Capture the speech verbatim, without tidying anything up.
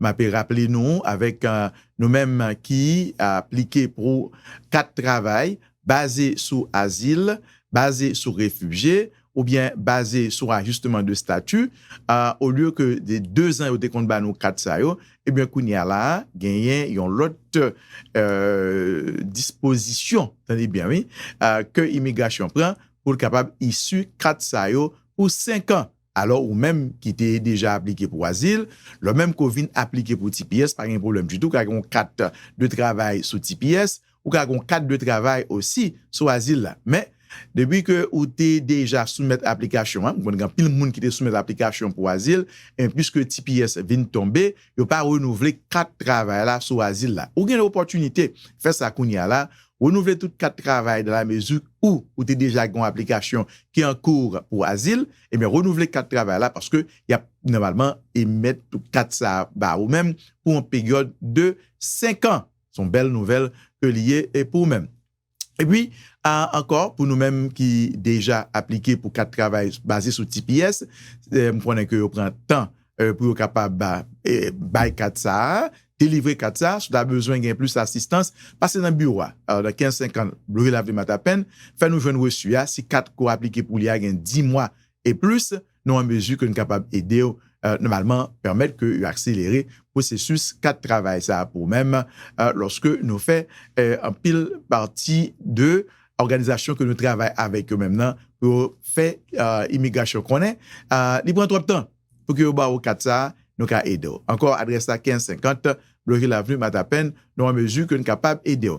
M ape raple nou avèk, euh, nou menm ki aplike pou kat travay baze sou azil, baze sou refijye, oubyen baze sou ajustman de stati, euh, olye ke de dezan yo te konn ba nou kat sa yo, ebyen, kounye a la, genyen yon lòt, euh, dispozisyon, tande byen, wi, euh, ke imigrasyon pran pou l kapab isi kat sa yo pou senk an. Alò, ou menm ki te deja aplike pou azil, lè menm ke w vin aplike pou T P S, pa gen pwoblèm ditou, ou ka gen yon kat de travay sou T P S, ou ka gen yon kat de travay osi sou azil la. Men, depi ke ou te deja soumèt aplikasyon an, m konn gen anpil moun ki te soumèt aplikasyon pou azil, e piske T P S vin tonbe, yo pa renouvle kat travay la sou azil la. Ou gen opòtinite fè sa kounye a la, renouvle tout kat travay dans la mesure où ou te deja gen yon aplikasyon ki an kou pou azil, ebyen, renouvle kat travay la paske y ap nòmalman emèt tout kat sa a ba ou menm pou yon peryòd de senk an. Se yon bèl nouvèl ke li ye e pou ou menm. Epi, a, ankò, pou nou menm ki deja aplike pou kat travay baze sou T P S, eh, m konnen ke yo pran tan, eh, pou yo kapab ba, eh, bay kat sa a, delivre kat sa a. Si w ta bezwen gen plis asistans, pase nan biwo a. Alò, nan kenz senkant Bleriot Avenue Matapen, fè nou jwenn resi a. Si kat ke w aplike pou li a gen dis mwa e plis, nou an mezi ke nou kapab ede w, eh, nòmalman, pèmèt ke yo akselere pwosesis kat travay sa a pou ou menm, eh, lòske nou fè, eh, anpil pati de òganizasyon ke nou travay avèk yo menm nan pou yo fè, eh, imigrasyon konnen, eh, li pran twòp tan pou ke yo ba ou kat sa a, nou ka ede w. Ankò, adrès la kenz senkant Bleriot Avenue Matapen, nou an mezi ke nou kapab ede w.